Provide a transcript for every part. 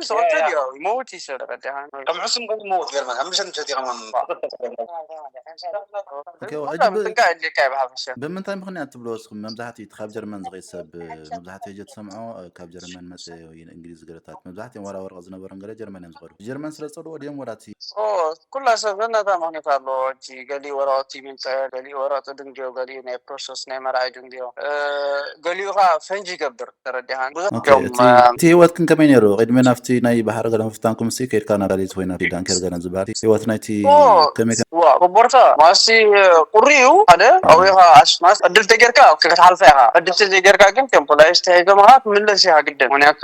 ሰዎቹ ዲያው ይመውት ይሰብ ረዳሃን ከም ሕሱም ከም ሞት ገርመ ከም ምሸት ምሸት ይኸመም ኦኬ፣ ሕጂ ብ- ጥንቃ የድልየካ እዩ ብሓፈሻ። ብምንታይ ምኽንያት ትብሎ እስኹም? መብዛሕትኡ እቲ ካብ ጀርመን ዝኸይድ ሰብ መብዛሕትኡ ሕጂ ትሰምዖ ካብ ጀርመን መፀ ወይ እንግሊዝ ገለታት መብዛሕትኦም ዋላ ወረቐ ዝነበሮም ገለ ጀርመን እዮም ዝኸዱ። ጀርመን ስለ ዝፀልዎ ድዮም ወላ እቲ ኦ፣ ኩላ ሰብ ነታ ምኽንያት ኣለዎ። ሕጂ ገሊኡ ወረቐት ይምንፀ፣ ገሊኡ ወረቐት ድንግዮ፣ ገሊኡ ናይ ፕሮሰስ ናይ መርዓይ ድንግዮ፣ እ፣ ገሊኡ ከዓ ፈንጂ ይገብር። ተረዲሃን ብዙሕ ኦኬ፣ እዮም እቲ እቲ ህይወት ግን ከመይ ነይሩ? ቅድሚ ናብቲ ናይ ባሕሪ ገለ ምፍታንኩም ሲ ከይድካ ናብ ዳሊት ወይ ናብቲ ዳንኬር ገለ ዝበሃል ህይወት ናይቲ ኦ፣ ከመይ ከ- ዋ ኮቦርታ ማሲ ቁሪ እዩ ሓደ ኣዊኻ ኣስማስ ዕድል ተጌርካ ክትሓልፈ ኢኻ። ዕድል ተዘይጌርካ ግን ቴምፖላይስ ተሒዞምኻ ትምለስ ኢኻ ግድን። ምክንያቱ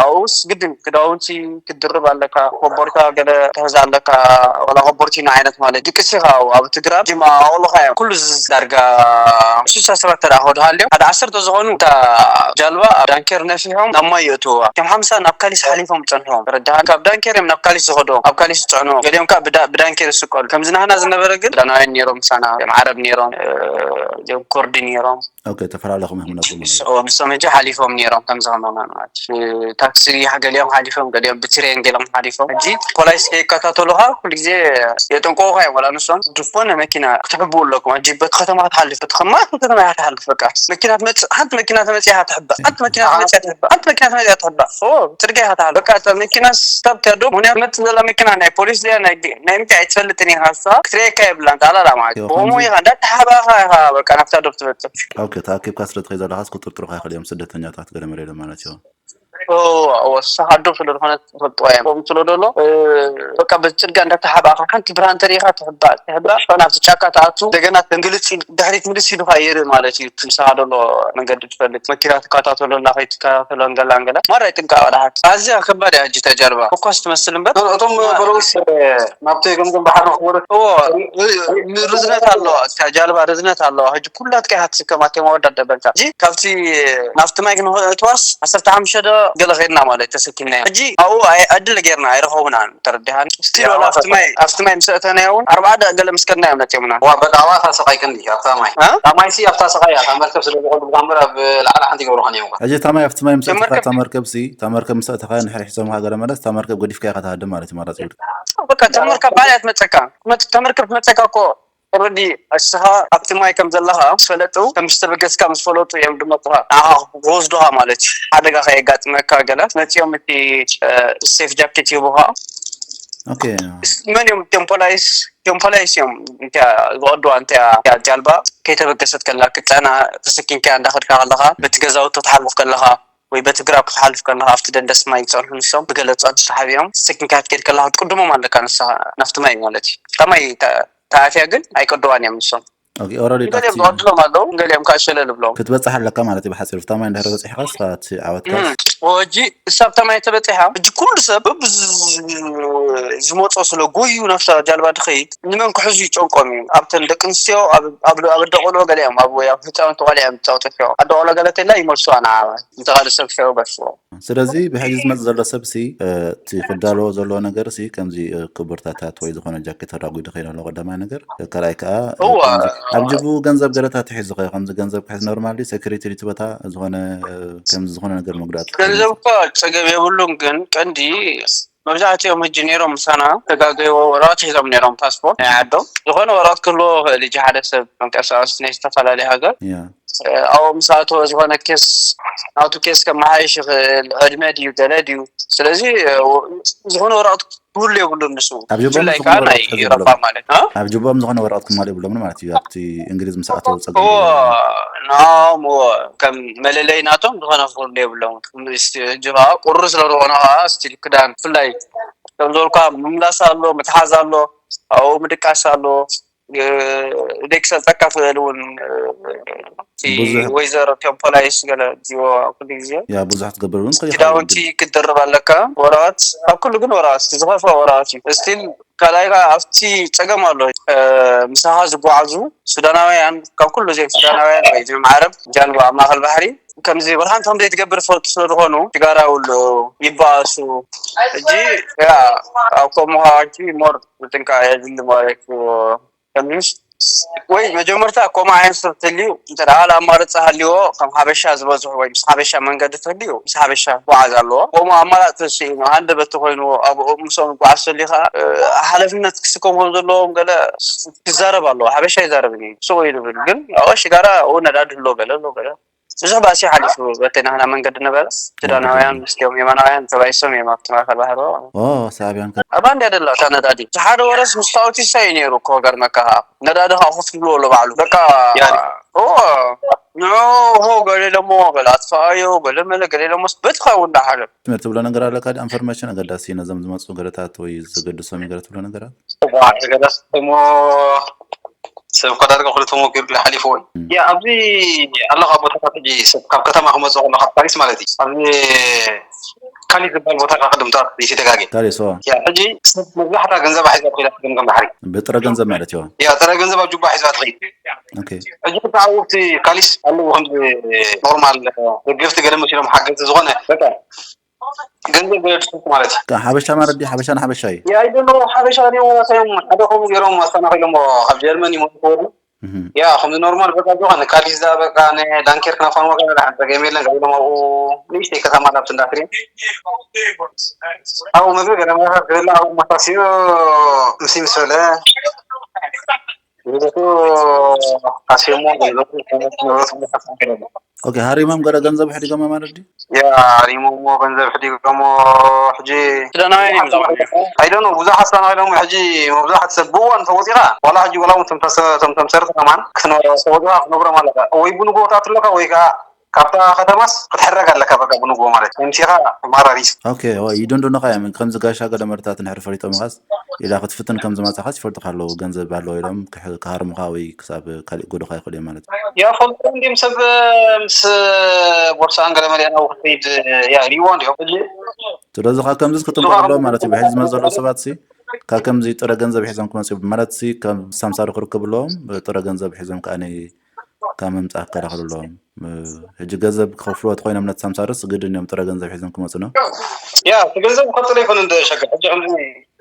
ኣብኡስ ግድን ክዳውንቲ ክትድርብ ኣለካ፣ ኮቦርታ ገለ ትሕዝ ኣለካ። ዋላ ኮቦርቲና ዓይነት ማለት ድቅስ ኢኻ ኣብኡ ኣብ ትግራብ ጅማ ኣቕልኻ እዮም ኩሉ ዝ- ዳርጋ ስሳ ሰባት ተደኣ ክወድሃልዮም ሓደ ዓሰርተ ዝኾኑ እታ ጃልባ ኣብ ዳንኬር ነፊሖም ናብ ማይ የእትውዋ። እቶም ሓምሳ ናብ ካሊስ ሓሊፎም ጸንሖም። ተረዳሃ? ካብ ዳንኬር እዮም ናብ ካሊስ ዝኸዱ፣ ኣብ ካሊስ ዝጽዕኑ። ገሊኦም ከኣ ብዳ- ብዳንኬር ይስቀሉ። ከምዚ ናህና ዝነበረ ግን ሱዳናውያን ነይሮም፣ ምሳና እዮም ዓረብ ነይሮም፣ እ፣ እዮም ኮርዲ ነይሮም። ኦኬ፣ ተፈላለኹም ኢኹም ነብኩም ማለት እዩ። ኦ፣ ንሶም ሕጂ ሓሊፎም ነይሮም ከምዚ ከማና ማለት እዩ። ታክሲ ገሊኦም ሓሊፎም፣ ገሊኦም ብትሬን ገሊኦም ሓሊፎም። ሕጂ ፖላይስ ከይከታተሉኻ ኩሉ ግዜ የጠንቀቑኻ እዮም። ዋላ ንሶም ዝኾነ መኪና ክትሕብኡ ኣለኩም። ሕጂ በቲ ከተማ ክትሓልፍ፣ በቲ ከማ ከተማ ኢኻ ትሓልፍ። በቃ መኪና ትመጽእ፣ ሓንቲ መኪና ተመጽያ ኢኻ ትሕባእ፣ ሓንቲ መኪና ተመጽያ ትሕባእ፣ ሓንቲ መኪና ተመጽያ ትሕባእ። ኦ፣ ጽርግያ ኢኻ ትሓልፍ። በቃ እታ መኪና ስታብ ትያዶ፣ ምክንያቱ ትመጽእ ዘላ መኪና ናይ ፖሊስ ድያ ናይ ናይ ምንታይ ኣይትፈልጥን ኢኻ። እሷ ክትርእየካ የብላን። ታላላ ማለት እዩ። ከምኡ ኢኻ እንዳተሓባኻ ኢኻ በቃ ናብታ ዶብ ትበጽሕ። ኦኬ፣ ተኣኪብካ ስለ ትኸይድ ዘለኻስ ክጥርጥሩኻ ይኽእል እዮም ስደተኛታት ገለ መለ ኢሎም ማለት እዩ። ወሳኻ ዶ ስለ ዝኾነ ትፈልጥዋ እዮም። ከምኡ ስለ ዘሎ በቃ በቲ ጽርግያ እንዳተሓባእኻ ሓንቲ ብርሃን ተሪኢኻ ትሕባእ ትሕባእ ናብቲ ጫካ ትኣቱ። እንደገና ተንግልጽ ኢሉ ድሕሪት ምልስ ኢሉኻ የርኢ ማለት እዩ። እቲ ምሳኻ ዘሎ መንገዲ ትፈልጥ መኪና ትከታተሎ እና ከይትከታተሎ እንገላ እንገላ ማራ ይጥንቀቕ ደሓት። ኣዝያ ከባድ እያ ሕጂ እታ ጃልባ ኮኳስ ትመስል እምበር እቶም በረውስ ናብቲ ገምገም ባሕሪ ንክወረ ርዝነት ኣለዋ እታ ጃልባ ርዝነት ኣለዋ። ሕጂ ኩላትካ ኢኻ ትስከማ ቴማ ወዳት ደበልካ ሕጂ ካብቲ ናብቲ ማይ ክንእትዋስ ዓሰርተ ሓሙሽተ ዶ ገለ ኸድና ማለት ተሰኪምና ሕጂ ኣብኡ ኣይ- ዕድል ጌርና ኣይረኸቡናን። ተረዲሃን ስቲል ዋላ ኣብቲ ማይ ኣብቲ ማይ ምስ ኣእተናዮ እውን ኣርባዓ ደቂ ገለ ምስ ከድና እዮም ነፂሙና። ዋ በቃ ኣብታ ሰቃይ ቀንዲ ኣብታ ማይ እ? እታ ማይ ሲ ኣብታ ሰቃይ እያ። እታ መርከብ ስለ ዝኾኑ ብዛምበር ኣብ ላዕሊ ሓንቲ ይገብሩኻ እዮም። ሕጂ እታ ማይ ኣብቲ ማይ ምስ እቶም ኣእተኻ መርከብ- እታ መርከብ ሲ እታ መርከብ ምስ ኣእተኻ ንድሕር ሒዞምኻ ገለ መለስ እታ መርከብ ገዲፍካ ኢኻ ትሃድም ማለት እዩ። ማራ ጽውድ በቃ ተመርከብ ባዕላ ትመፀካ ተመርከብ ትመፀካ እኮ ኦረዲ እስኻ ኣብቲ ማይ ከም ዘለኻ ምስ ፈለጡ ከም ዝተበገስካ ምስ ፈለጡ እዮም ድመፁኻ ንዓኻ ክወስዱኻ ማለት እዩ። ሓደጋ ከየጋጥመካ ገለ መፂኦም እቲ ሴፍ ጃኬት ይህቡኻ። ኦኬ መን እዮም ቴምፖላይስ ቴምፖላይስ እዮም እንተ ዝቐድዋ እንተ ጃልባ ከይተበገሰት ከላ ክትፀና ተሰኪምካ እንዳኸድካ ከለኻ በቲ ገዛውቲ ክትሓልፍ ከለኻ ወይ በቲ ግራብ ክትሓልፍ ከለኻ ኣብቲ ደንደስ ማይ ይፀንሑ ንሶም ብገለ ፀንሑ ተሓቢኦም ተሰኪምካ ክትከድ ከለኻ ክትቅድሞም ኣለካ ንስኻ ናብቲ ማይ ማለት እዩ። እታ ማይ ተ- ተኣትያ ግን ኣይቀድዋን እዮም ንሶም። ኦኬ ኦረዲ ገሊኦም ዝቐድሎም ኣለዉ ገሊኦም ከዓ ሸለል ብሎም። ክትበፅሕ ኣለካ ማለት እዩ። ብሓፂሩ ፍታ ማይ እንድሕር በፂሕካ ስኻ እቲ ዓወትካ ሕጂ እሳብ ተማይ ተበፂሓ ሕጂ ኩሉ ሰብ በብዝ ዝመፆ ስለ ጎዩ ናብታ ጃልባ ድኸይድ ንመን ክሕዙ ይጨንቆም እዩ። ኣብተን ደቂ ኣንስትዮ ኣብ ኣብ- ኣብ ኣደ ቆልዑ ገለ እዮም ኣብ ወይ ኣብ ህፃውንቲ ቆልዕ እዮም ዝፃወጡ ሽዑ ኣደ ቆልዑ ገለ ተላ ይመልሱዋ ንዓ እንተኻደ ሰብ ሽዑ በስዎ። ስለዚ ብሕጂ ዝመፅ ዘሎ ሰብ ሲ እቲ ክዳለዎ ዘለዎ ነገር ሲ ከምዚ ክቡርታታት ወይ ዝኾነ ጃኬት ኣዳጉ ድኸይድ ኣለዎ ቀዳማይ ነገር ካልኣይ ከዓ እዋ ኣብ ጅቡ ገንዘብ ገለታት ትሒዙ ኸ ከምዚ ገንዘብ ክሕዝ ኖርማል ሴኩሪቲ እቲ ቦታ ዝኾነ ከምዚ ዝኾነ ነገር መጉዳእቲ ገንዘብ እኮ ፀገም የብሉን ግን ቀንዲ መብዛሕትኦም ሕጂ ነይሮም ምሳና ተጋገይዎ ወረቐት ሒዞም ነይሮም ፓስፖርት ናይ ዓዶም ዝኾነ ወረቐት ክህልዎ ይኽእል እዩ ሓደ ሰብ መንቀሳቐስ ናይ ዝተፈላለየ ሃገር ያ ኣብኡ ምስ ኣተወ ዝኾነ ኬስ ናቱ ኬስ ከመሓይሽ ይኽእል ዕድመ ድዩ ገለ ድዩ ስለዚ ዝኾነ ወረቐት ክህሉ የብሉ ንሱ ኣብ ጀቦም ብፍላይ ዝኾነ ከዓ ወረቐት ናይ ክሕዝ ኤሮፓ የብሎም ማለት እ? ኣብ ጅቦም ዝኾነ ወረቐት ክማል የብሎምን ማለት እዩ ኣብቲ እንግሊዝ ምስ ኣተው ፀገም እዎ የብሎም። ናም እዎ ከም መለለይ ናቶም ዝኾነ ክህሉ የብሎም። ሕጂ ከዓ ቁሪ ስለ ዝኾነ ከዓ ስቲል ክዳን ብፍላይ ከም ዝበልኳ ምምላስ ኣሎ ምትሓዝ ኣሎ ኣብኡ ምድቃስ ኣሎ። ደቂ ሰልጠካ ትኽእል እውን እቲ ብዙሕ- ወይዘሮ ቴምፖላይስ ገለ ዚዎ ኩሉ ግዜ ያ ብዙሕ ትገብር እውን ትኽእል ይኸውን። ክዳውንቲ ክትደርብ ኣለካ ወረቐት ካብ ኩሉ ግን ወረቐት ዝኸፍኦ ወረቐት እዩ ስቲል ካልኣይ ከዓ ኣብቲ ፀገም ኣሎ ምሳኻ ዝጓዓዙ ሱዳናውያን ካብ ኩሉ ዜም ሱዳናውያን ወይ ዜም ዓረብ ጃንባ ኣብ ማእኸል ባሕሪ ከምዚ ወላ ሓንቲ ከም ዘይትገብር ዝፈልጡ ስለ ዝኾኑ ሽጋራ ውሉ ይበኣሱ ሕጂ ያ ኣብ ከምኡ ከዓ ሕጂ ሞር ምጥንቃ የድሊ ማለት እዩ። ከምዚስ ወይ መጀመርታ ከምኡ ዓይነት ሰብ ትልዩ እንተ ደኣ ካልእ ኣማርፃ ሃልዎ፣ ከም ሓበሻ ዝበዝሑ ወይ ምስ ሓበሻ መንገዲ ትህልዩ፣ ምስ ሓበሻ ክጓዓዝ ኣለዎ። ከምኡ ኣማራፂ ተስኢኑ፣ ሃንደበት ተኮይንዎ ኣብኡ ምስኦም ይጓዓዝ ተልዩ ከዓ፣ እ፣ ሓላፍነት ክስከም ከም ዘለዎም ገለ ክዛረብ ኣለዎ። ሓበሻ ይዛረብን እዩ፣ ስቕ ኢሉ ይብል። ግን ኣዎ ሽጋራ፣ ኡ ነዳዲ ኣሎ፣ ገለ ኣሎ፣ ገለ ብዙሕ ባእሲ ሓሊፉ። በተይ ናህና መንገዲ ነበረ። ሱዳናውያን ምስቲኦም የማናውያን ተባይሶም እዮም ኣብቲ ማእከል ባሕሪ። ኦ፣ ሳዕብያን ከ? ኣባ እንድያ ደላ እታ ነዳዲ። እቲ ሓደ ወረስ ምስ ታኦቲሳ እዩ ነይሩ እኮ፣ ገርመካ ኸኣ። ነዳዲ ኸኣ ኮፍ ይብሎ ኣሎ ባዕሉ። በቃ፣ ያሪ። ኦ፣ ንዑ፣ ሆ፣ ገለ ኢሎሞ፣ ገለ ኣጥፍኣዮ፣ ገለ መለ፣ ገለ ኢሎሞስ በቲ ኸኣ እውን እንዳሓለ። ትምህርቲ ትብሎ ነገር ኣለካ ድኣ፣ ኢንፎርሜሽን ኣገዳሲ እዩ ነዞም ዝመጹ ገለታት ወይ ዘገድሶም እዩ ገለ ትብሎ ነገራት? ዋ፣ ገዳሲ እሞ ሰብ እኮ ዳርጋ ኩሉ ተመኪሩ ሓሊፍዎ እዩ። እም። ያ፣ ኣብዚ ኣለኻ ቦታታት ሕጂ ሰብ ካብ ከተማ ክመጽእ ከሎ ካብ ፓሪስ ማለት እዩ። ኣብዚ ካሊስ ዝበሃል ቦታ ካብ ቅድምታት ዘይተደጋገ። ካሊስ፣ ዋ። ያ፣ ሕጂ ሰብ መብዛሕታ ገንዘብ ሒዛ ትኸይዳ ትገምገም ባሕሪ። ብጥረ ገንዘብ ማለት እዩ። ያ፣ ጥረ ገንዘብ ኣብ ጁባ ሒዛ ትኸይድ። ኦኬ። ሕጂ ክልተ ዓውቲ ካሊስ ኣለዉ ከምዚ ኖርማል ደገፍቲ ገለ መሲሎም ሓገዝቲ ዝኾነ በቃ ገንዘብ ገለ ትፈልጡ ማለት እዩ። ካብ ሓበሻ ማለት ድዩ? ሓበሻ ንሓበሻ እዩ። ያ፣ ኣይደሎ ሓበሻ ድዮም ወላ እንታይ እዮም ሓደ ከምኡ ገይሮም ኣስተናኺሎሞ ካብ ጀርመን ይመጡ ክወዱ። እህ። ያ፣ ከምዚ ኖርማል በቃ ዝኾነ ካሊስ ዛ በቃ ንዳንኬርክ ናፋን ወገን ራሕን ጸገም የለን ገለ ኢሎም ኣብኡ ንእሽተይ ከተማ ናብ ስንዳትሪ። ኣብኡ ምግቢ ገለ መሳት ክበላ ኣብኡ መሳሲዮ ምስ ምስ በለ ንብረቱ ኣስዮሞ ገንዘቡ ንብረቱ መሳት ከይደሞ። ኦኬ፣ ሃሪሞም ገለ ገንዘብ ሕዲጎሞ ማለት ድዩ? ያ፣ ሃሪሞሞ ገንዘብ ሕዲጎሞ። ሕጂ ሱዳናውያን እዮም ዝብሉ። ኣይዶኖ፣ ብዙሓት ሱዳናውያን እዮም። ሕጂ መብዛሕት ሰብ ብእዋን ተወፂኻ፣ ዋላ ሕጂ ዋላ እውን እቶም ተሰ-፣ እቶም ተምሰርት ከማን ክትነ-፣ ተወፂኻ ክትነብሮም ኣለካ። ወይ ብንጎ ትኣቱ ኣለካ፣ ወይ ከዓ ካብታ ከተማስ ክትሕረግ ኣለካ፣ በቃ ብንጎ ማለት። ምምሲኻ ማራ ሪስክ። ኦኬ፣ ወይ ይደንዱኑኻ እዮም። ከምዚ ጋሻ ገለ መርታት እንድሕር ፈሊጦምኻስ፣ ኢላ ክትፍትን ከም ዝመጻኻስ ይፈልጡኻ ኣለዉ። ገንዘብ ኣለዎ ኢሎም ክሕ-፣ ክሃርሙኻ ወይ ክሳብ ካሊእ ጎዶኻ ይኽእሉ እዮም ማለት እዩ። ያ፣ ፈልጦም እንዲም ሰብ ምስ ቦርሳን ገለ መሊኣን ኣብኡ ክትከይድ፣ ያ፣ ሪእዎ እንዲኦም። ሕጂ ስለዚ ኸዓ ከምዚ ክትጥንቀቕ ሱቕ ኣለዎም ማለት እዩ። ብሕጂ ዝመ ዘለዉ ሰባትሲ ካብ ከምዚ ጥረ ገንዘብ ሒዞም ክመጽኡ ማለት ሲ ካብ ሳምሳሪ ክርከቡ ኣለዎም። ጥረ ገንዘብ ሒዞም ከኣ ካብ ምምጻእ ክከላኸሉ ኣለዎም። እ፣ ሕጂ ገንዘብ ክኸፍልዎ ተኾይኖም ነቲ ሳምሳርስ ግድን እዮም ጥረ ገንዘብ ሒዞም ክመጹ ነው። ያ፣ እቲ ገንዘብ ክኸፍል ኣይኮነን ዘሸግር። ሕጂ ከምዚ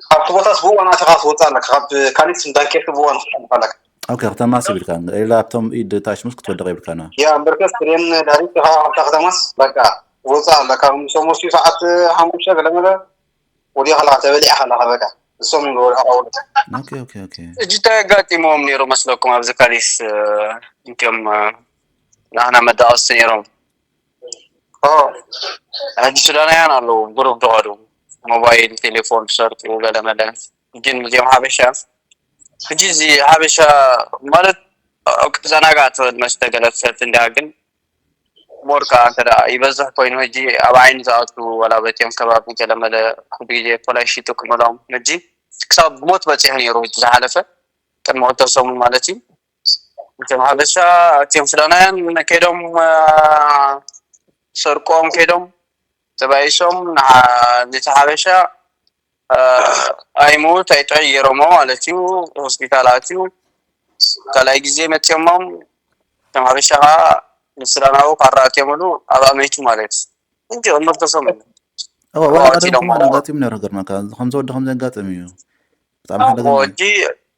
ካብቲ ቦታስ ብእዋኑ ኣቲኻ ክትወጽእ ኣለካ። ካብ ካሊስ ንዳንኬርክ ብእዋኑ ክትሓልፍ ኣለካ። ኦኬ፣ ከተማስ ይብልካ። ኢላ ኣብቶም ኢድ ታሽሙስ ክትወድቕ ይብልካ ነው። ያ፣ እምበርከስ ትሬን ዳሪት ኢኻ ካብታ ከተማስ በቃ ትወጽእ ኣለካ። ከምዚ ሰሙን ሰዓት ሓሙሽተ ገለ መለ ወዲኻ ኣለኻ፣ ተበሊዕኻ ኣለኻ በቃ። እሶም እዮም ዝወድቑ። ኦኬ፣ ኦኬ፣ ኦኬ። ሕጂ እንታይ ኣጋጢምዎም ነይሩ መስለኩም ኣብዚ ካሊስ፣ እ፣ እንቲኦም፣ እ፣ ናህና መዳቐስቲ ነይሮም? ኦ። ሕጂ ሱዳናውያን ኣለዉ፣ ግሩፕ ዝኸዱ፣ ሞባይል፣ ቴሌፎን ዝሰርቁ፣ ገለ መለ። ግን እዚኦም ሓበሻ፣ ሕጂ እዚ ሓበሻ ማለት፣ ኣብ ክትዘናጋዕ ትኽእል መስተ ገለ ትሰቲ እንዲያ፣ ግን ሞር ከኣ እንተ ደኣ ይበዝሕ ኮይኑ፣ ሕጂ ኣብ ዓይኒ ዝኣቱ፣ ዋላ በቲኦም ከባቢ ገለ መለ፣ ኩሉ ግዜ ፖላሽ ይጥቀሙሎም። ሕጂ ክሳብ ሞት በጺሑ ነይሩ፣ ሕጂ ዝሓለፈ ቅድሚ ክልተ ሰሙን ማለት እዩ። እቶም ሓበሻ፣ እቶም ሱዳናውያን ከይዶም፣ አ፣ ሰርቆም ከይዶም፣ ተባኢሶም፣ ንሓ-፣ ነቲ ሓበሻ፣ አ፣ ኣይሙት ኣይጥዕይ ገይሮሞ ማለት እዩ። ሆስፒታል ኣትዩ። ካልኣይ ግዜ መጺኦሞም፣ እቶም ሓበሻ ከኣ ንሱዳናዊ ካራ ኣትዮምሉ፣ ኣብኣ መይቱ ማለት እዩ። እንጂ ቅድሚ ክልተ ሰሙን እዋ፣ ዋላ ቀደም ኣዋጺሎሞ። ከማን ኣጋጢሙ ነይሩ፣ ክገርመካ። ከምዚ ወዲ ከምዚ የጋጥም እዩ። ብጣዕሚ ሓደገኛ እዩ። ሕጂ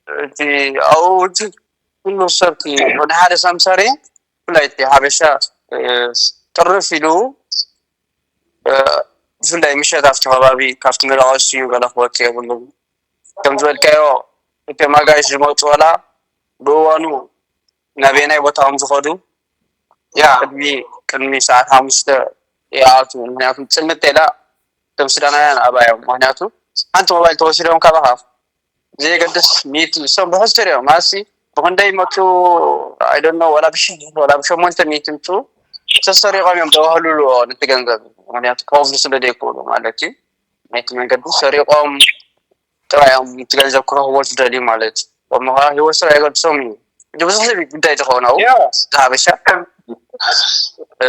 እቲ ኣብኡ ሕጂ ኩሉ ሰብ እቲ ወዲ ሓደ ሳምሳሪ፣ ብፍላይ እቲ ሓበሻ፣ እ፣ ጥርፍ ኢሉ፣ እ፣ ብፍላይ ምሸት ኣብቲ ከባቢ ካብቲ መዳቐሲ እዩ፣ ገለ ክወጽእ የብሉን። ከም ዝበልካዮ፣ እቶም ኣጋይሽ ዝመጹ ዋላ ብእዋኑ ናበየናይ ቦታ ከም ዝኸዱ ያ። ቅድሚ፣ ቅድሚ ሰዓት ሓሙሽተ ይኣትዉ። ምኽንያቱ ጽልምት ኢላ እቶም ሱዳናውያን ኣብኣ እዮም። ምኽንያቱ ሓንቲ ሞባይል ተወሲዶም ካባኻ፣ ብዘየገድስ ሚእቲ፣ እሶም ብሕሱር እዮም። ማሲ ብኽንደይ ይመጹ፣ I don't know፣ ወላ ብሽሕ፣ ወላ ብሸሞንተ ሚእቲ ይምጹ፣ ተሰሪቖም እዮም ዘዋህልልዎ ነቲ ገንዘብ። ምኽንያቱ ክኸፍሉ ስለ ዘይክእሉ ማለት እዩ። ናይቲ መንገዲ ሰሪቖም ጥራይ እዮም እቲ ገንዘብ ክረኽብዎ ዝደልዩ ማለት እዩ። እሞ ኸዓ ህይወት ስራሕ ይገድሶም እዩ። እቲ ብዙሕ ሰብ እዩ ጉዳይ ዝኸውን ኣብኡ። ያ። እቲ ሓበሻ። እ፣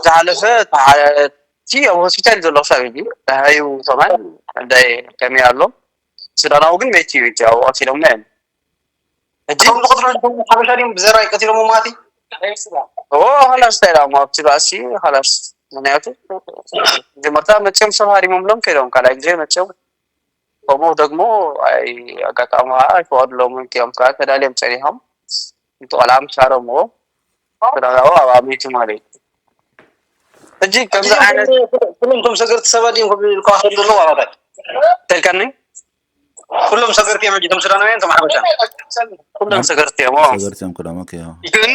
ዝሓለፈ፣ እቲ ሓደ፣ እቲ ኣብ ሆስፒታል ዘሎ ክሳብ ሕጂ፣ ደሃዩ ከማን፣ እንዳይ ከመይ ኣሎ። ሱዳናዊ ግን መይቱ እዩ፣ እቲ ኣብኡ ቀቲሎምና እዮም። ሕጂ? እቶም ዝቐትሉ ሓበሻ ድዮም ብዘራይ ቀቲሎሞ ማለት እዩ? ኦ፣ ኸላስ፣ እንታይ ኢሎም ኣብቲ ባእሲ፣ ኸላስ። ምኽንያቱ፣ መጀመርታ መፅዮም ሰብ ሃሪሞምሎም ከይዶም፣ ካልኣይ ግዜ መፅዮም ከምኡ ደግሞ ኣይ ኣጋጣሚ ከዓ ኣይፈቐድሎምን እዮም ከዓ ተዳልዮም ፀኒሖም። እቲ ቆልዓ ምሳሮምዎ ተዳላዎ ኣብ ኣመይቲ ማለት እዩ። ሕጂ ከምዚ ዓይነት ኩሎም ቶም ሰገርቲ ሰባት እዮም ክብል ኢልካ ከሎ ኣለዎ ኣባታት ተልካኒ ኩሎም ሰገርቲ እዮም ሕጂ ቶም ሱዳናውያን ቶም ሓበሻ ኩሎም ሰገርቲ እዮም ሰገርቲ እዮም ኩሎም። ኦኬ። ግን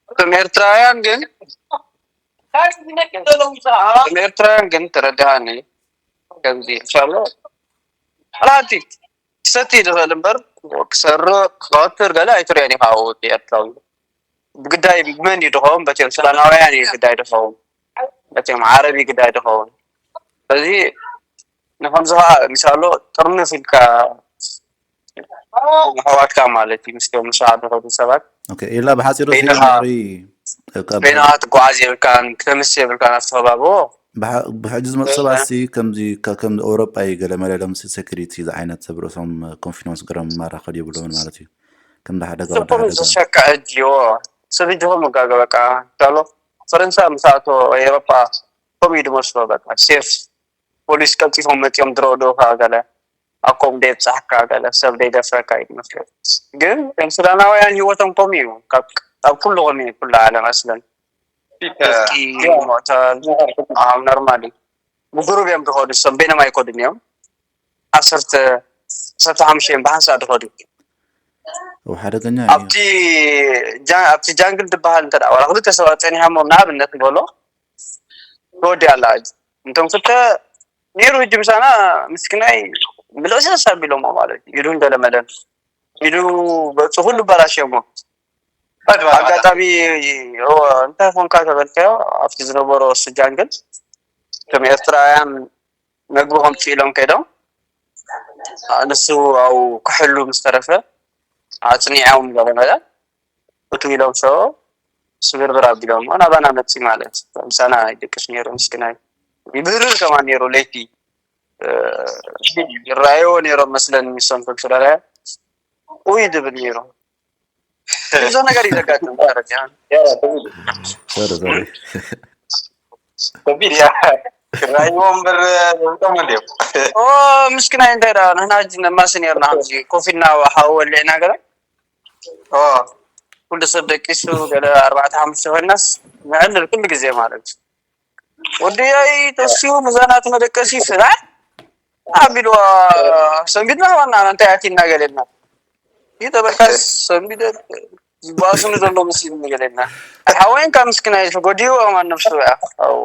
እቶም ኤርትራውያን ግን እቶም ኤርትራውያን ግን ተረዳሃኒ ከምዚ ኢንሻሎ ሓላቲ ክሰቲ ይኽእል እምበር ክሰርቕ ክቐትር ገለ ኣይትሪኦን ኢኻ ወዲ ኤርትራዊ ብግዳይ መን እዩ ድኸውን በቲኦም ሱዳናውያን እዩ ግዳይ ድኸውን በቲኦም ዓረብ እዩ ግዳይ ድኸውን ስለዚ ንከምዚ ከዓ ሚሳሎ ጥርንፍ ኢልካ ኣሕዋትካ ማለት እዩ ምስኦም ምስ ዓዲ ከዱ ሰባት ኦኬ ኢላ ብሓፂሩ በይንኻ- ሲምሪ በይንኻ ትጓዓዝ የብልካን ክተምስ የብልካን ኣብቲ ከባቢ ብሕጂ ዝመፁ ሰባት ሲ ከምዚ ከ- ከም ኤውሮጳ እዩ ገለ መለ ኢሎም ሲ ሴኩሪቲ ዝዓይነት ሰብ ርእሶም ኮንፊደንስ ገሮም ማራኸድ የብሎምን ማለት እዩ። ከም ሓደ ገ- ወዲ ስኹም ሓደ ገ- ዘሸክዐ እጅዎ ሰብ እጅኹም ጋገ በቃ ቻሎ ፈረንሳ ምስ ኣቶ ኤውሮጳ ከምኡ እዩ ዝመስሎ በቃ ሴፍ ፖሊስ ቀልጢፎም መፂኦም ድረውድኡካ ገለ ኣኮም ደየብፃሕካ ገለ ሰብ ደይደፍረካ እዩ ዝመስሎ ግን ከም ሱዳናውያን ህይወቶም ከምኡ እዩ ካብ ኣብ ኩሉ ከሚ ኩሉ ዓለም ኣስለን ደቂ ሞተል ኣብ ኖርማል እዩ ብጉሩብ እዮም ዝኸዱ እሶም በይኖም ኣይኮዱን እዮም ዓሰርተ ዓሰርተ ሓሙሽተ እዮም ብሓንሳእ ዝኸዱ ው ሓደገኛ እዩ። ኣብቲ ጃ- ኣብቲ ጃንግል ዝበሃል እንተ ዋላ ክልተ ሰባት ፀኒሖሞ ንኣብነት ንበሎ ተወዲ ኣላ እንቶም ክልተ ነይሩ ህጂ ምሳና ምስኪናይ ምልእሰስ ኣቢሎሞ ማለት እዩ ኢዱ እንደለመደን ኢዱ ገፁ ኩሉ በላሽዮሞ ኣጋጣሚ እዎ፣ እንታይ ኮንካ ተበልካዮ ኣብቲ ዝነበሮ እሱ ጃንግል እቶም ኤርትራውያን መግቢ ከምፅኡ ኢሎም ከይዶም ንሱ ኣብኡ ክሕሉ ምስ ተረፈ ኣፅኒዖም ገለ መለ እቱ ኢሎም ሸ ስብርብር ኣቢሎም ናባና መፂ ማለት ምሳና ይድቅስ ነይሩ ምስኪናይ ይብህርር ከማን ነይሩ ለይቲ ይረኣይዎ ነይሮም መስለን ሚሶም ተምስለለ ኡይ ዝብል ነይሩ ብዙ ነገር እዩ ዘጋጥም ተረዲኣን ሶሪ ሶሪ ከቢድ እያ ክራይዎ እምበር ውጦም እንዲዮም ኦ ምስኪናይ እንታይ ደኣ ንሕና ሕጂ ነማሲ ነርና ከምዚ ኮፍ ኢልና ሓዊ ወሊዕና ገለ ኦ ኩሉ ሰብ ደቂሱ ገለ ኣርባዕተ ሓሙሽተ ኮይናስ ንዕልል ኩሉ ግዜ ማለት እዩ ወዲያይ ተሲኡ ምዛናት መደቀሲ ፍላጥ ኣቢልዋ ሰንቢድና ዋና እንታይ ኣኪልና ገለና ይጠበቃስ ሰንቢደ ዝባስሉ ዘሎ መሲሉ ገለና ሓወይን ካብ ምስኪና ተጎዲኡ ኣማን ነብሱ ያ ኣው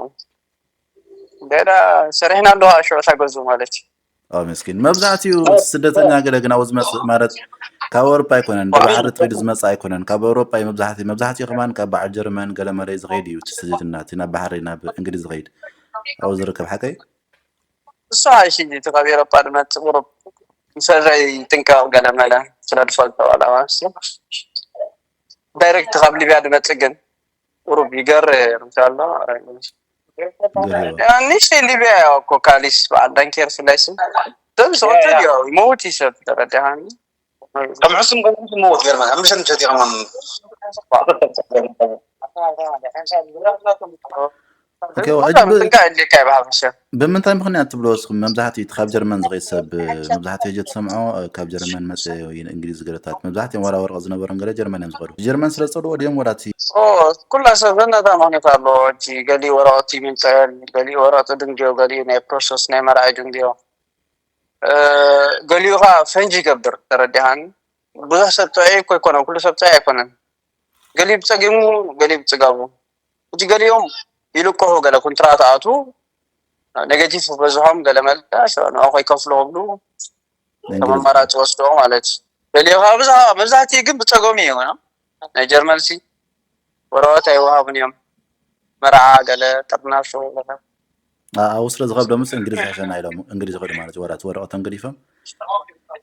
ገዳ ሰሪሕና ኣለዋ ሽዑ ታገዙ ማለት እዩ ኦ ምስኪን መብዛሕትኡ ስደተኛ ገለ ግን ኣብኡ ዝመፅእ ማለት ካብ ኣውሮፓ ኣይኮነን ብባሕሪ ትኸይዱ ዝመፅእ ኣይኮነን ካብ ኣውሮፓ እዩ መብዛሕትኡ መብዛሕትኡ ከማን ካብ በዓል ጀርመን ገለ መለ ዝኸይድ እዩ እቲ ስደትና እቲ ናብ ባሕሪ ናብ እንግሊዝ ዝኸይድ ኣብኡ ዝርከብ ሓቀይ እሱ ኣይሽ እቲ ካብ ኤሮፓ ዝመፅእ ቁሩብ ምሰዘይ ጥንቀቕ ገለ መለ ስለ ዝፈልጦ ዋላ ማለት እዩ ዳይሬክት ካብ ሊብያ ዝመፅእ ግን ቁሩብ ይገርም ኣሎ ገሪባ ንእሽተይ ሊብያ እያ እኮ ካሊስ በዓል ዳንኬር ፍላይ ስም ሰብ ዝቐትል እዩ ይመውት እዩ ሰብ ተረዲኻኒ ከም ሕሱም ከም ሕሱም መውት ገርመን ኣብ ምሸት ምሸት ይኸማም ኦኬ፣ ሕጂ ብ- ምጥንቃ የድልየካ እዩ ብሓፈሻ ብምንታይ ምኽንያት ትብሎ እስኹም መብዛሕትኡ እቲ ካብ ጀርመን ዝኸይድ ሰብ መብዛሕትኡ ሕጂ ትሰምዖ ካብ ጀርመን መፀ ወይ እንግሊዝ ገለታት መብዛሕትኦም ዋላ ወረቐት ዝነበሮም ገለ ጀርመን እዮም ዝኸዱ ጀርመን ስለ ዝፀልዎ ድዮም ወላ እቲ ኦ፣ ኩላ ሰብ ነታ ምኽንያት ኣለዎ ሕጂ ገሊኡ ወረቐት ይምንጠል ገሊኡ ወረቐት ድንግዮ ገሊኡ ናይ ፕሮሰስ ናይ መርዓ ድንግዮ እ፣ ገሊኡ ከዓ ፈንጂ ይገብር ተረዲኻኒ ብዙሕ ሰብ ጥዑይ እኮ ኣይኮነን ኩሉ ሰብ ጥዑይ ኣይኮነን ገሊኡ ብፀጊሙ ገሊኡ ብፅጋቡ ሕጂ ገሊኦም ይልቅሑ ገለ ኩንትራት ኣቱ ኔጌቲቭ በዝሖም ገለ መለ ንዑ ከይከፍሉ ክብሉ ከም ኣማራፂ ወስዶ ማለት እዩ ገሊኡ ከዓ ብዙሕ መብዛሕትኡ ግን ብፀገሙ እዩ ናይ ጀርመን ሲ ወረቐት ኣይወሃቡን እዮም መርዓ ገለ ጥርናሾ ገለ ኣብኡ ስለ ዝኸብዶምስ እንግሊዝ ሕሸና ኢሎም እንግሊዝ ይኸዱ ማለት እዩ ወላ እቲ ወረቐቶም ገዲፎም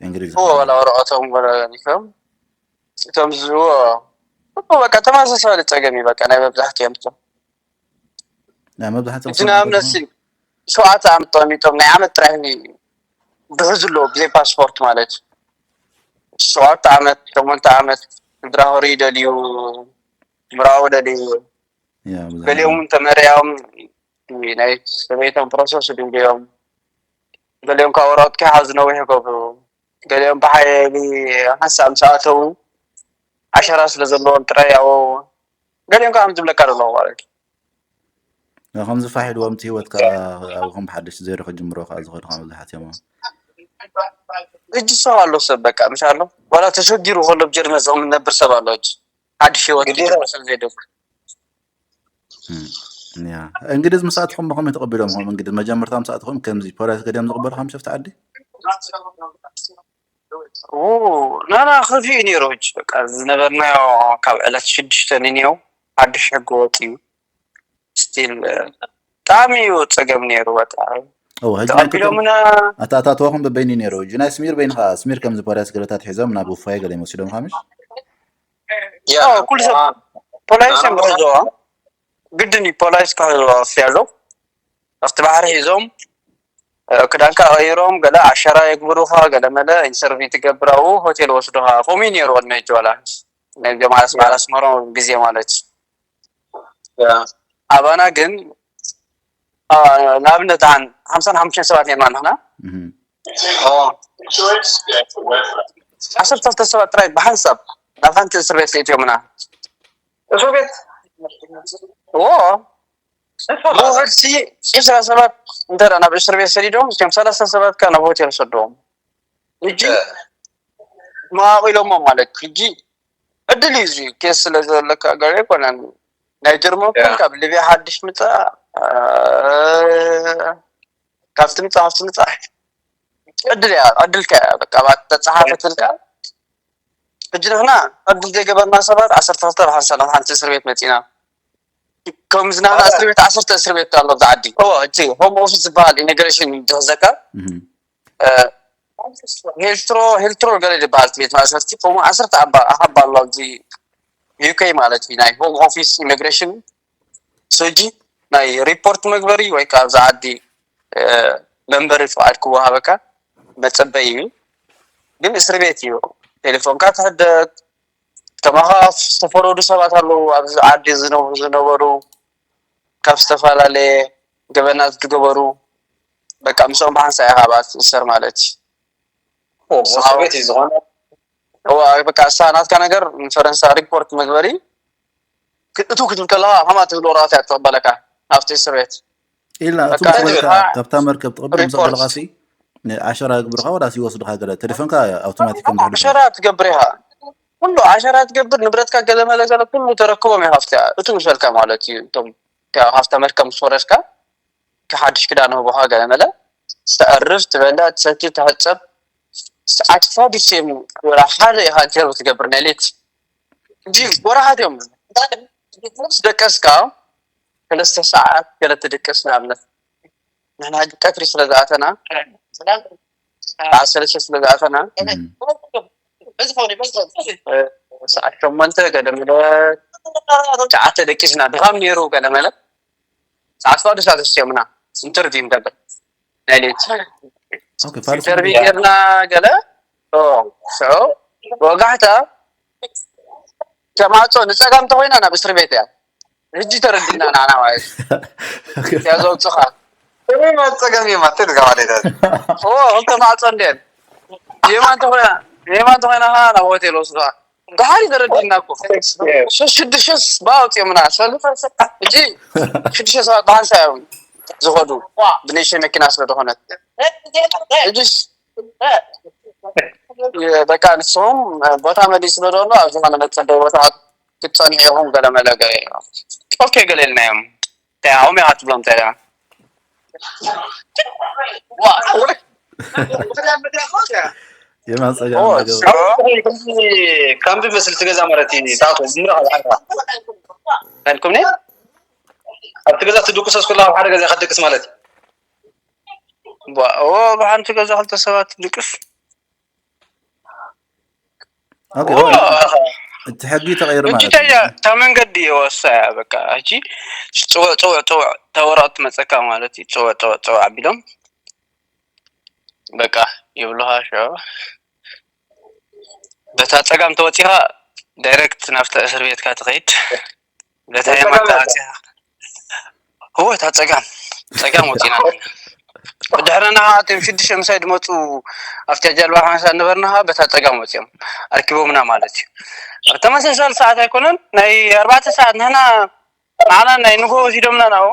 እንግሊዝ እዎ ወላ ወረቐቶም ወረኒፎም እቶም ዝዎ እኮ በቃ ተመሳሳሊ ፀገም እዩ በቃ ናይ መብዛሕትኦም እቶም ናይ መብዛሕትኦም እቲ ንኣብነት ሲ ሸውዓተ ዓመት ተቐሚጦም ናይ ዓመት ጥራሕ ድሕዙ ኣለዎ ብዘይ ፓስፖርት ማለት እዩ ሸውዓተ ዓመት ሸሞንተ ዓመት ስድራ ክሪኡ ደልዩ ምርኣው ደልዩ ያ ብዙሕ ገሊኦም ተመርያም ናይ ሰበይቶም ፕሮሰስ ድንገዮም ገሊኦም ካብ ወረቐት ክሓዙ ነዊሕ ይገብሩ። ገሊኦም ብሓይሊ ሓንሳብ ምስ ኣተዉ ዓሸራ ስለ ዘለዎም ጥራይ ኣብኡ። ገሊኦም ከዓ ከም ዝብለካ ዘለዉ ማለት እዩ። ከምዚ ፋሕ ኢልዎም እቲ ህይወት ከዓ ኣብኹም ብሓድሽ ዜሮ ክጅምሮ ከዓ ዝኸዱ ከዓ መብዛሕትኦም እዮም። ሕጂ ሰብ ኣሎ ሰብ በቃ ምሽ ኣሎ ዋላ ተሸጊሩ ከሎ ብጀርመን ዝቕም ነብር ሰብ ኣሎ ሕጂ ሓድሽ ህይወት ግዴታ። ክጅምር ስለ ዘይደፍር። እም፣ ያ እንግዲህ ምስኣትኹም ብኸመይ ተቐቢሎም ኹም እንግዲህ መጀመርታ ምስኣትኹም ከምዚ ፖሊስ ገዲኦም ዝቕበሉ ከም ሸፍቲ ዓዲ ኡ፣ ናና ከፊኡ ነይሩ ሕጂ በቃ ዝነበርናዮ ካብ ዕለት ሽዱሽተ ንንየው ሓድሽ ሕጊ ወፂኡ ስቲል ብጣዕሚ እዩ ፀገም ነይሩ በቃ እወ፣ ሕጂ ናይ ተቐቢሎምና ኣተኣታትዋኹም በበይኒ ነይሩ። ሕጂ ናይ ስሚር በይንኻ ስሚር ከምዚ ፖሊስ ገለታት ሒዞም ናብ ውፋይ ገለ ይወስዶም ሓምሽ ያ አዎ፣ ኩሉ ሰብ ፖላይስ እዮም ክሕዝዋ ግድን እዩ ፖላይስ ክሕዝዋ ክፍያዞ ኣብቲ ባሕሪ ሒዞም እ፣ ክዳንካ ቀይሮም ገለ ዓሸራ የግብሩኻ ገለ መለ ኢንሰርቪ ትገብር ኣብኡ ሆቴል ወስዱኻ ከምኡ እዩ ነይሩ ቅድሚ ሕጂ ዋላ ናይ ጀማል ኣስመራ ኣስመሮም ግዜ ማለት እዩ። ያ ኣባና ግን አ፣ ንኣብነት ደሓን ሓምሳን ሓሙሽተን ሰባት ነርና ንሕና እህም። ኦ ዓሰርተ ክልተ ሰባት ጥራይ ብሓንሳብ ናብ ሓንቲ እስር ቤት ከእትዮምና እስር ቤት ዎ ብውሕድ ሲ ዒስራ ሰባት እንተ ናብ እስር ቤት ሰዲዶም እቶም ሰላሳ ሰባት ከ ናብ ሆቴል ሰደዎም ሕጂ መዋቂሎሞ ማለት ሕጂ ዕድል እዩ እዚ ኬስ ስለ ዘለካ ገር ኣይኮነን ናይ ጀርመን ያ። ኮን ካብ ሊብያ ሓድሽ ምፃእ እ፣ ካብቲ ምፃእ ካብቲ ምፃእ ዕድል እያ ዕድልካ እያ በቃ ባት ተፀሓፈትልካ ሕጂ ንሕና ዕድል ዘይገበርና ሰባት ዓሰርተ ክልተ ብሓንሳብ ናብ ሓንቲ እስር ቤት መፂና ከምዚ ናህና እስር ቤት ዓሰርተ እስር ቤት ኣሎ ኣብዚ ዓዲ እዎ እቲ ሆም ኦፊስ ዝበሃል ኢሚግሬሽን ዝሕዘካ እህም። ሄልትሮ ሄልትሮ ገለ ዝበሃል ቤት ማእሰርቲ ከምኡ ዓሰርተ ኣባ ኣሃባ ኣሎ ኣብዚ ዩኬ ማለት እዩ ናይ ሆም ኦፊስ ኢሚግሬሽን ሶጂ ናይ ሪፖርት መግበሪ ወይ ከዓ ኣብዚ ዓዲ መንበሪ ፍቃድ ክወሃበካ መፀበይ እዩ ግን እስር ቤት እዩ ቴሌፎንካ ትሕደግ ከማኻ ዝተፈረዱ ሰባት ኣለዉ ኣብዚ ዓዲ ዝነብሩ ዝነበሩ ካብ ዝተፈላለየ ገበናት ዝገበሩ በቃ ምስኦም ብሓንሳ ኢኻ ኣብኣ ትእሰር ማለት እዩ እስር ቤት እዩ ዝኾነ እዋ በቃ እሳ ናትካ ነገር ንፈረንሳ ሪፖርት መግበሪ እቱ ክትብል ከለካ ከማ ትብል ወረቀት እያ ትቅበለካ ኣብቲ እስር ቤት ኢልና እቱ በቃ ዝበልካ እታ ካብታ መርከብ ትቕብል ምስ ሪፖርት በለካሲ ዓሸራ ግብርካ ወላ ሲወስዱካ ገለ ቴሌፎንካ ኣውቶማቲክ ከም ዝሕልፉ ዓሸራ ትገብር ኢኻ ኩሉ ዓሸራ ትገብር ንብረትካ ገለ መለ ገለ ኩሉ ተረክቦም ኢኻ ኣብቲ እቱ ምሸልካ ማለት እዩ እቶም ካብ- ካብታ መርከብ ምስ ወረድካ ከሓድሽ ክዳን ህቦኻ ገለ መለ ትዕርፍ ትበልዕ ትሰቲ ትሕፀብ ሰዓት ፋዲስ እዮም ወላ ሓደ ኢኻ ጀርብ ትገብር ናይ ሌት እንጂ ወራሓት እዮም ምስ ደቀስካ ሰለስተ ሰዓት ገለ ትድቅስ ንኣብነት ንሕና ሕጂ ቀትሪ ስለ ዝኣተና ሰዓት ሰለስተ ስለ ዝኣተና እም። ሰዓት ሸሞንተ ገለ መለ ትሽዓተ ደቂስና ድኻም ነይሩ ገለ መለ ሰዓት ፋዲስ ኣተስትዮምና ኢንተርቪው ንገብር ናይ ሌት ኦኬ ፋልስ ኢንተርቪው ጌርና ገለ ኦ፣ ሽዑ ወጋሕታ ከማፆ ንፀጋም እንተኮይና ናብ እስር ቤት እያ ሕጂ ተረዲና ናና ማለት እያ ዘውፅኻ እኔ ማጸገም የማትል ጋር ማለት ኦ ክልተ ማዕፆ እንዴን የማን ተኮይና የማን ተኮይና ኸዓ ናብ ሆቴል ወስዱኻ ድሓር ተረዲና እኮ ሶስት ሽዱሽተ ባውፅኦምና ሰልፈ ሕጂ ሽዱሽተ ሰባት ብሓንሳ እዮም ዝኸዱ ብነሸ መኪና ስለ ዝኾነት ሕጂ በቃ ንስኹም ቦታ መሊስ ስለ ዘሎ ኣብ ዝኾነ መፀበይ ቦታ ክትፀንሑ ኢኹም ገለ መለ ገለ ኦኬ ገለ ኢልናዮም እንታይ ዓቕሚ ኢኻ ትብሎም እንታይ ደኣ የማን ጸጋ ኦ፣ መገብ ሽዑ ከምዚ መስል እቲ ገዛ ማለት እዩ ታቶ ዝምራ ኣብ ሓድካ ኣልኩምኒ ኣብቲ ገዛ ትድቅሰስ ኩላ ኣብ ሓደ ገዛ ከትድቅስ ማለት እዩ ዋ፣ ኦ ብሓንቲ ገዛ ክልተ ሰባት ድቅስ ኦኬ ኦ፣ እቲ ሕጊ ተቐይሩ ሕጂ ማለት እንታይ እዩ እያ እታ መንገዲ እየ ወሳያ በቃ ሕጂ ፅውዕ ፅውዕ ፅውዕ ተወረቕቲ መፀካ ማለት እዩ ፅውዕ ፅውዕ ፅውዕ ኣቢሎም በቃ ይብሉኻ ሽዑ በታ ፀጋም ተወፂኻ ዳይረክት ናብታ እስር ቤትካ ትኸይድ በታ የማን ተዓፂኻ እወ እታ ፀጋም ፀጋም ወፂና ብድሕረና ከዓ እቶም ሽዱሽተ ምሳይ ዝመፁ ኣብቲ ጃልባ ሓንሳ ነበርና ከዓ በታ ፀጋም ወፂኦም ኣርኪቦምና ማለት እዩ። ኣብ ተመሳሳሊ ሰዓት ኣይኮነን፣ ናይ ኣርባዕተ ሰዓት ንሕና ንዓና ናይ ንጎ ወሲዶምና ናብኡ፣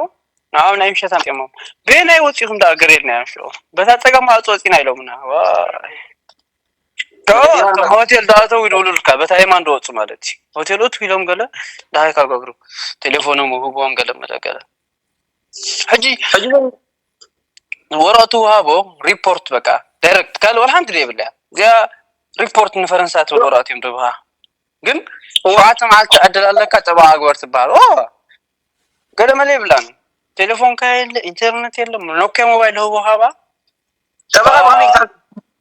ንዓኦም ናይ ምሸት ኣምፂኦሞም። በየናይ ወፂኹም ደኣ ገሬድና እዮም ሽዑ። በታ ፀጋም ከዓ ወፂና ኢሎምና። ዋይ። ካብ ሆቴል ዳእተው ይደውሉልካ፣ በታ የማን ዝወፁ ማለት እዩ። ሆቴል እቱ ኢሎም ገለ ደሃይካ ገብሩ፣ ቴሌፎኖም ውህብዎም ገለ መለ ገለ። ሕጂ ሕጂ ግን ወረቐቱ ውሃቦ፣ ሪፖርት በቃ ዳይረክት፣ ካልእ ወላ ሓንቲ የብላ። እዚኣ ሪፖርት ንፈረንሳ ትብል ወረቐት እዮም ደብሃ። ግን ሸውዓተ መዓልቲ ዕድል ኣለካ፣ ጠበቓ ግበር ትበሃል። ኦ፣ ገለ መለ ይብላን። ቴሌፎንካ የለ፣ ኢንተርነት የለ፣ ኖኪያ ሞባይል ህቦ ሃባ። ጠበቓ ብኸመይ ክሳብ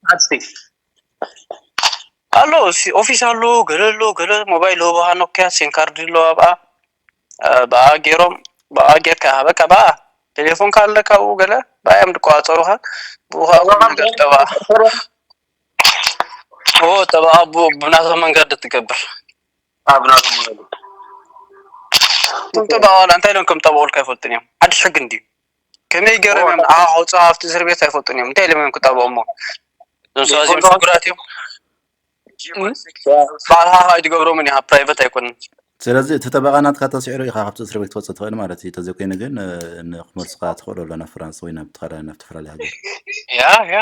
ዓስቲ? ኣሎ፣ ሲ-፣ ኦፊስ ኣሎ፣ ገለ ኣሎ፣ ገለ ሞባይል ህቦ ሃባ፣ ኖኪያ ሲም ካርድ ኣሎ ኣብኣ። እ፣ ብኣ ገይሮም፣ ብኣ ጌርካ፣ በቃ ብኣ ቴሌፎንካ ኣለካ ኣብኡ ገለ፣ ብኣ እዮም ዝቆጻጸሩኻ። ብኡ ኸኣ ኩሉ ነገር ጠበቓ። ኦ፣ ጠበቓ ብ-፣ ብናቶም መንገዲ ትገብር። ኣብ ናቶም መንገዲ። እቶም ጠበቓ ዋላ እንታይ ኢሎም ከም ጠበቑልካ ኣይፈልጡን እዮም። ሓድሽ ሕጊ እንድዩ። ከመይ ገይሮም እዮም ንዓኻ ከውፅኻ ኣብቲ እስር ቤት ኣይፈልጡን እዮም። እንታይ ኢሎም እዮም ክጣበቑ እሞ? እዞም ሰባት እዚኦም ዘይፈልጡ ፍጉራት እዮም። ባዕልኻ ከዓ ኣይትገብሮምን ኢኻ፣ ፕራይቨት ኣይኮነን። ስለዚ እቲ ጠበቓ ናትካ ተስዒሩ ኢኻ ካብቲ እስር ቤት ክትወፅእ ትኽእል ማለት እዩ። ተዘይኮይኑ ግን፣ እ፣ ንክመልሱኻ ትኽእሉ ኣሎ ናብ ፍራንስ ወይ ናብ ተኻላ-፣ ናብ ተፈላለየ ሃገር። ያ፣ ያ።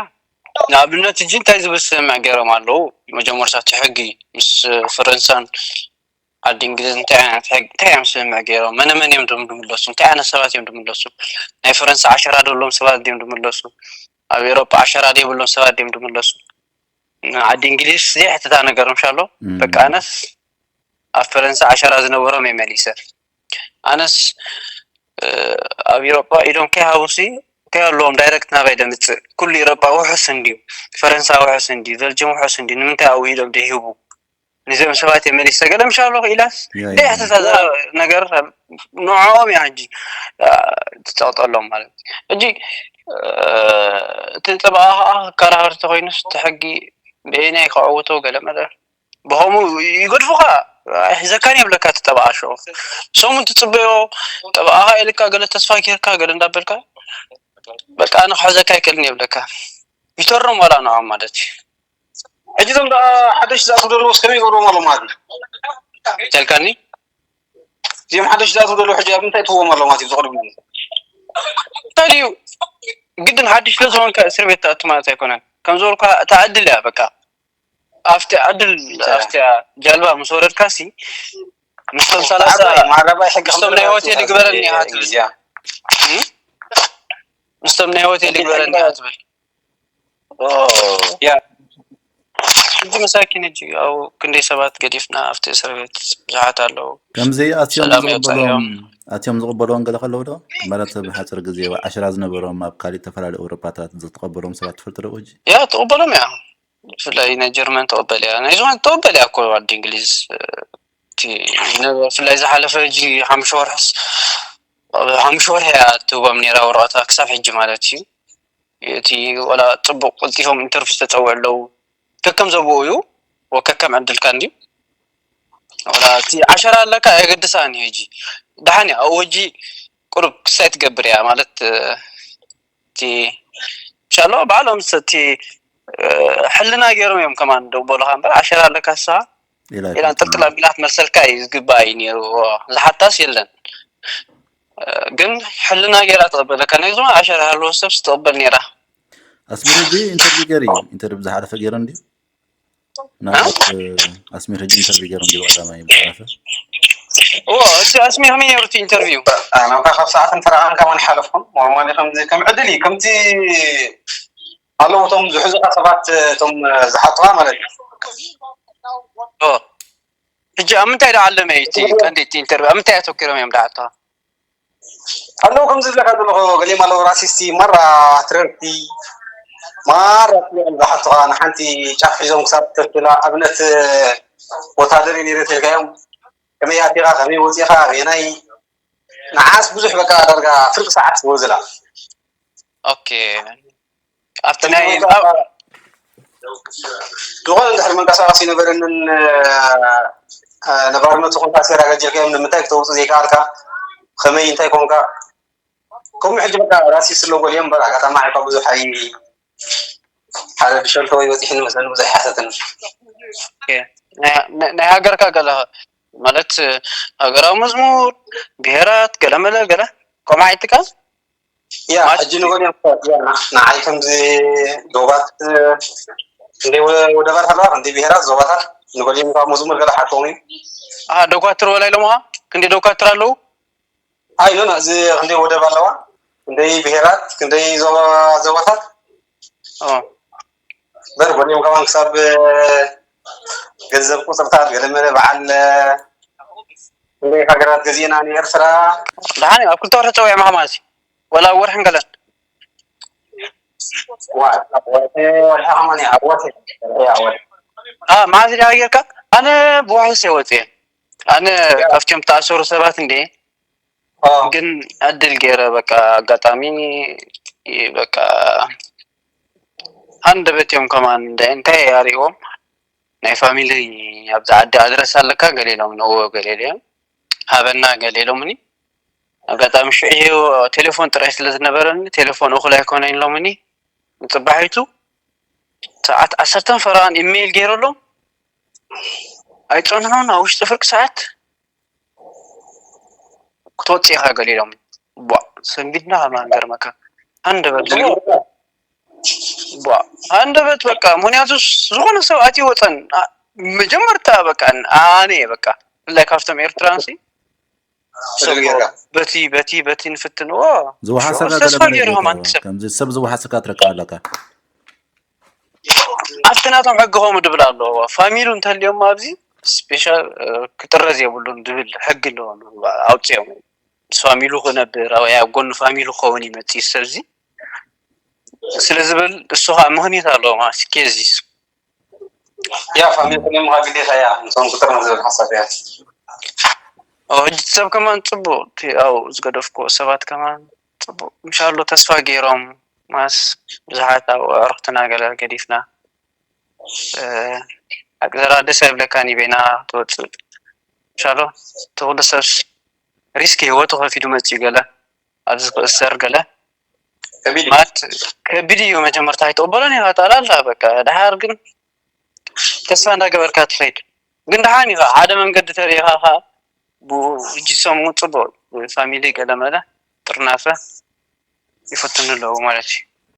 ንኣብነት ሕጂ እንታይ ዝብል ስምምዕ ገይሮም ኣለዉ? መጀመርታ እቲ ሕጊ ምስ ፈረንሳን ዓዲ እንግሊዝ እንታይ ዓይነት ሕጊ፣ እንታይ እዮም ስምምዕ ገይሮም? መነ መን እዮም ድም-፣ ድምለሱ? እንታይ ዓይነት ሰባት እዮም ድምለሱ? ናይ ፈረንሳ ዓሸራ ደሎም ሰባት ድዮም ድምለሱ? ኣብ ኤውሮጳ ዓሸራ ደይብሎም ሰባት ድዮም ድምለሱ? ንዓዲ እንግሊዝ ዘይሕትታ ነገር ምሻሎ? እም። በቃ ኣነስ ኣብ ፈረንሳ ዓሸራ ዝነበሮም እየ መሊሰ። ኣነስ፣ እ፣ ኣብ ኤውሮጳ ኢዶም ከይሃቡሲ፣ ከይሃለዎም ዳይረክት ናባይ ደምጽእ። ኩሉ ኤውሮጳ ውሑስ እንድዩ፣ ፈረንሳ ውሑስ እንድዩ፣ ቤልጅም ውሑስ እንድዩ፣ ንምንታይ ኣብኡ ኢዶም ደይህቡ? ንዚኦም ሰባት እየ መሊሰ። ገለ ምሻሎ ኢላስ፣ ያ፣ ያ። ደይሕትታ ዘ-፣ ነገር ንዕኦም እያ ሕጂ፣ እ፣ ትጸቕጠሎም ማለት እዩ። ሕጂ፣ እ፣ እቲ ጠበቓ ኸኣ ክከራኸር ተኾይኑስ፣ እቲ ሕጊ በየናይ ከዕውቶ ገለ መለ። ብኸምኡ ይገድፉኻ፣ ኣይሕዘካን የብለካ እቲ ጠበቓ ሽዑ። ሰሙን ትጽበዮ፣ ጠበቓኻ ኢልካ ገለ ተስፋ ጌርካ ገለ እንዳበልካ፣ በቃ ኣነ ክሕዘካ ኣይክእልን የብለካ። ይተርም ዋላ ንዖም ማለት እዩ። ሕጂ እዞም ደኣ ሓደሽ ዝኣትዉ ዘለዉ እስከመይ ይገብርዎም ኣለዉ ማለት እዩ? ተልካኒ? እዚኦም ሓደሽ ዝኣትዉ ዘለዉ ሕጂ ኣብ ምንታይ ትህዎም ኣለዉ ማለት እዩ? ዝቕድሙ እንታይ እዩ? ግድን ሓድሽ ስለ ዝኾንካ እስር ቤት ትኣቱ ማለት ኣይኮነን። ከም ዝበልኩኻ እታ ዕድል እያ በቃ። ኣብቲ ዕድል፣ ኣብቲ ጃልባ ምስ ወረድካሲ፣ ምስቶም ሰላሳ፣ ዓባይ፣ ማዕረ ዓባይ ሕጊ ምስቶም ናይ ከምዘለካ ሆቴል ትፈልጥ ይግበረኒ ኢኻ ትብል። እያ። እም? ምስቶም ናይ ሆቴል ይግበረኒ ኢኻ ትብል። ኦ። ያ። ሕጂ መሳኪን፣ ሕጂ ኣብ ክንደይ ሰባት ገዲፍና ኣብቲ እስር ቤት ብዙሓት ኣለዉ። ከምዚ ኣትዮም ሰላም ዝቕበሎም፣ የብፅሕዮም። ኣትዮም ዝቕበሎም ገለ ከለዉ ዶ? ማለት ብሓፂር ግዜ ዓሸራ ዝነበሮም ኣብ ካሊእ ዝተፈላለዩ ኤውሮፓታት ዝተቐበሎም ሰባት ትፈልጥ ዶ ሕጂ? ያ፣ ትቕበሎም እያ። ብፍላይ ናይ ጀርመን ትቕበል እያ። ናይ ዝኾነ ትቕበል እያ እኮ ዓዲ እንግሊዝ። እቲ ዝነበረ፣ ብፍላይ ዝሓለፈ ሕጂ ሓሙሽተ ወርሕስ፣ ኣብ ሓሙሽተ ወርሒ እያ ትህቦም ነይራ ወረቐታ ክሳብ ሕጂ ማለት እዩ። እቲ ወላ ጽቡቕ ቀልጢፎም ኢንተርቪው ዝተጸውዑ ኣለዉ። ከከም ዘብኡ እዩ፣ ወከከም ዕድልካ እንድዩ። ወላ እቲ ዓሸራ ኣለካ ኣየገድሳን እዩ ሕጂ። ደሓን እያ፣ ኣብኡ ሕጂ ቁሩብ ክሳይ ትገብር እያ ማለት፣ እቲ ምሻሎ ባዕሎም ሰቲ፣ እ፣ ሕልና ገይሮም እዮም ከማን ደውበሉኻ እምበር፣ ዓሸራ ኣለካ ንስኻ ኢላ ኢላ ኣይፈልጥን። ጥልጥል ኣቢላ ክትመልሰልካ እዩ ዝግባእ እዩ ነይሩ። ዝሓታስ የለን። እ፣ ግን ሕልና ገይራ ትቕበለካ። ናይ ዝኾነ ዓሸራ ሃለዎ ሰብስ ትቕበል ነይራ። ኣስመር ሕጂ ኢንተርቪው ገይሩ እዩ። ኢንተርቪው ብዝሓለፈ ገይሩ እንድዩ። ናብት ኣስሚር ሕጂ ኢንተርቪው ገይሮም ዲዩ ቀዳማይ ብዝሓለፈ? ኦ፣ እቲ ኣስሚር ከመይ ነይሩ እቲ ኢንተርቪው? ኣነ እኳ ካብ ሰዓት እንተረኣን ከማን ሓለፍኩም። ኖርማሊ ከምዚ ከም ዕድል እዩ። ከምቲ ኣለዉ እቶም ዝሕዙኻ ሰባት፣ እቶም ዝሓቱኻ ማለት እዩ። ኦ፣ ሕጂ ኣብ ምንታይ ደኣ ኣለመ እዩ እቲ ቀንዲ እቲ ኢንተርቪው? ኣብ ምንታይ ኣተኪሮም እዮም ደኣ ሓቱኻ? ኣለዉ ከምዚ ዝብለካ ዘለኹ፣ ገሊኦም ኣለዉ ራሲስቲ፣ ማራ ትረርቲ፣ ማራ እዮም ዝሓቱኻ ንሓንቲ ጫፍ ሒዞም ክሳብ ተስላ። ኣብነት ወታደር እዩ ነይረ ተልካዮም፣ ከመይ ኣቲኻ፣ ከመይ ወፂኻ፣ ኣበየናይ፣ ንዓስ ብዙሕ በቃ ዳርጋ ፍርቂ ሰዓት ወዝላ። ኦኬ። ኣብቲ ናይ ዝኾነ እንድሕር መንቀሳቐሲ ነበረንን፣ እ፣ ነባርነቱ ኮንካ ሴራ ገጀልካዮም ንምንታይ ክተውፅእ ዘይከኣልካ? ከመይ እንታይ ኮንካ? ከምኡ ሕጂ በቃ ራሲ ስለ ጎልዮም በቃ ኣጋጣሚ ዓይኳ ብዙሕ ኣይ ሓደ ብሸልቶ ወይ በፂሕኒ መሰለኒ ብዙሕ ይሓተትን። ናይ ሃገርካ ገለ ማለት ሃገራዊ መዝሙር፣ ብሄራት፣ ገለመለ ገለ ከምኡ ዓይትካ ያ ሕጂ ንጎልዮም ንዓይ ከምዚ ዶባት እንደ ወደባት ኣለዋ እንደ ብሄራት ዞባታት ንጎልዮም ካብ መዝሙር ገለ ሓቶም እዩ። ደኳትር ወላ ኢሎምኻ ክንዲ ደኳትር ኣለዉ። ኣይ ኖ እዚ ክንደይ ወደብ ኣለዋ፣ ክንደይ ብሄራት፣ ክንደይ ዞባታት በር ጎንዮም ከማን ክሳብ ገንዘብ ቁፅርታት ገለመለ በዓል ክንደይ ሃገራት ገዚእና ንኤርትራ። ደሓን ኣብ ክልተ ወርሒ ፀዊዖም ከማን ወላ ወርሕን ገለን ወርሒ ከማን ወርሒ ወርሒ መዓዝ ዳ ጌርካ ኣነ ብዋሕስ ወፅየ ኣነ ካብቶም ተኣሰሩ ሰባት እንደ ግን ዕድል ገይረ በቃ ኣጋጣሚ በቃ ሃንደበት እዮም ከማን እንታይ እንታይ ኣሪእዎም ናይ ፋሚሊ ኣብዚ ዓዲ ኣድረስ ኣለካ ገለ ኢሎምኒ እዎ ገለ ኢሎም ሃበና ገለ ኢሎምኒ ኣጋጣሚ ሽዑ ቴሌፎን ጥራይ ስለ ዝነበረኒ ቴሌፎን እኹል ኣይኮነን ኢሎምኒ ንፅባሒቱ ሰዓት ዓሰርተን ፈረቓን ኢሜይል ገይረሎም ኣይፀንሑን ኣብ ውሽጢ ፍርቂ ሰዓት ክትወፅእ ኢኻ ገሊሎም ቧዕ ሰንቢድና ከማን ገርመካ ሃንደበት ቧዕ ሃንደበት በቃ ምክንያቱ ዝኾነ ሰብ ኣትዩ ወፀን መጀመርታ በቃ ኣነ በቃ ብፍላይ ካብቶም ኤርትራንሲ በቲ በቲ በቲ ንፍትንዎ ዝወሓሰካ ተስፋ ገለ ገለ ነይሩ ከማን ሰብ ከምዚ ሰብ ዝወሓሰካ ትረክብ ኣለካ ኣብቲ ናቶም ሕጊ ከምኡ ድብል ኣለዎ ፋሚሉ እንተልዮም ኣብዚ ስፔሻል ክጥረዝ የብሉን ድብል ሕጊ ኣለዎም ኣውፅኦም ምስ ፋሚሉ ክነብር ወይ ኣብ ጎኒ ፋሚሉ ክኸውን ይመፅእ ሰብዚ ስለ ዝብል እሱ ከዓ ምክንያት ኣለዎ ማለት ኬዚ ያ ፋሚሊ ክልምካ ግዴታ እያ ምስኦም ክጥርነፍ ዝብል ሓሳብ እያ ሕጂ ሰብ ከማን ፅቡቅ ኣብኡ ዝገደፍክዎ ሰባት ከማን ፅቡቅ ምሻሎ ተስፋ ገይሮም ማስ ብዙሓት ኣብ ኣዕሩኽትና ገለ ገዲፍና ሓቂ ዘረባ ደስ ኣይብለካን እዩ በይና ክትወፅእ ምሻሎ እቲ ኩሉ ሰብስ ሪስክ ህይወቱ ከፊሉ መፅኡ ገለ ኣብዚ ክእሰር ገለ ማለት ከቢድ እዩ መጀመርታ ኣይትቕበሎን ኢኻ ጠቕላላ በቃ ድሓር ግን ተስፋ እንዳገበርካ ትኸይድ ግን ደሓን ኢኻ ሓደ መንገዲ ተሪኢኻ ኸዓ ብኡ ሕጂ ሰሙ ፅቡቅ ፋሚሊ ገለመለ ጥርናፈ ይፈትኑ ኣለዉ ማለት እዩ